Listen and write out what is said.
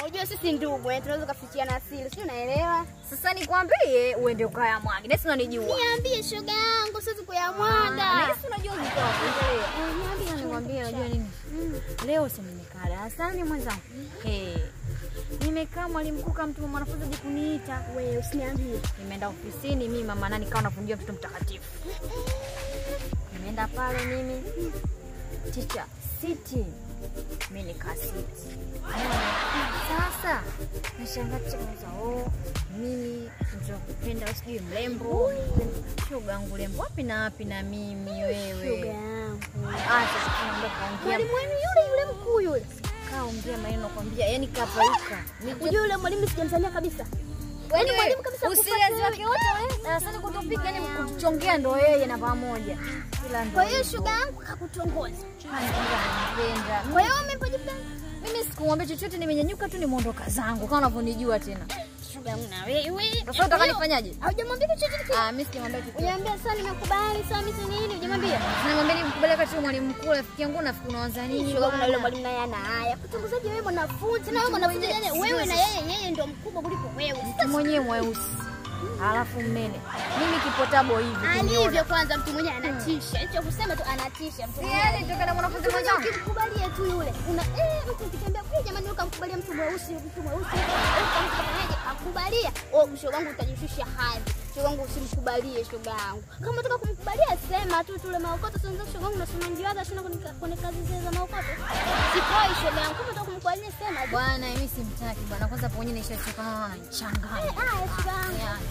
Unajua sisi ndugu, tunaweza kufichiana asili, si unaelewa? Sasa nikwambie uende ukayamwage. Na si unanijua. Niambie shoga yangu, siwezi kuyamwaga. Na si unajua nitaendelea. Niambie nikwambie unajua nini? Leo si nimekaa darasani mwenzangu. Nimekaa mwalimu mkuu kama mwanafunzi aje kuniita. Wewe usiniambie. Nimeenda ofisini mimi mama nani kawa nafungia mtoto mtakatifu. Nimeenda pale mimi. Teacher, siti. Mimi nikaa siti. Sasa nashangaa teacher kaniuliza, "Oh, mimi mtu kupenda sijui mrembo." Shoga yangu lembo wapi na wapi na mimi wewe. Shoga yangu. Acha sasa kaongea. Mwalimu wenu yule yule mkuu yule. Kaongea maneno kwambia, yani kapauka. Unajua yule mwalimu sijamzania kabisa. Yaani mwalimu kabisa usiriazi wake wote wewe. Darasani kutopiga yani kuchongea ndo yeye na pamoja. Kila ndo. Kwa hiyo shoga yangu kakutongoza. Ananipenda. Kwa hiyo umempa jibu gani? Mimi sikumwambia chochote, nimenyanyuka tu nimeondoka zangu kama unavyonijua tena. Shoga yangu na wewe. Sasa unataka nifanyaje? Hujamwambia chochote? Ah, mimi sijamwambia chochote. Hujamwambia sasa nimekubali, sasa mimi si nini? Hujamwambia? Namwambia nimkubali kati mwalimu mkuu rafiki yangu nafikiri unaanza nini? Shoga kuna yule mwalimu naye ana haya. Kutongozaje wewe mwanafunzi na wewe mwanafunzi yani wewe na yeye yeye ndio mkubwa kuliko wewe. Mtu mwenyewe mweusi. Alafu mnene. Mimi kipotabo hivi. Alivyo kwanza mtu mwenyewe anatisha. Hicho kusema tu anatisha mtu mwenyewe. Yaani toka na mwanafunzi mwenzangu. Ukimkubalia tu yule. Una mtu ukitembea kwa jamani ukamkubalia mtu mweusi, mtu mweusi. Ukamkubalia akubalia. Oh, shoga wangu utajishusha hadhi. Shoga wangu usimkubalie shoga yangu. Kama unataka kumkubalia sema tu tule maokoto sio shoga wangu nasema njiwaga sina kwenye kazi zile za maokoto. Sipoi shoga yangu. Kama unataka kumkubalia sema. Bwana mimi simtaki bwana. Kwanza hapo mwenyewe nishachoka naona ananichanganya. Ah, shoga yangu.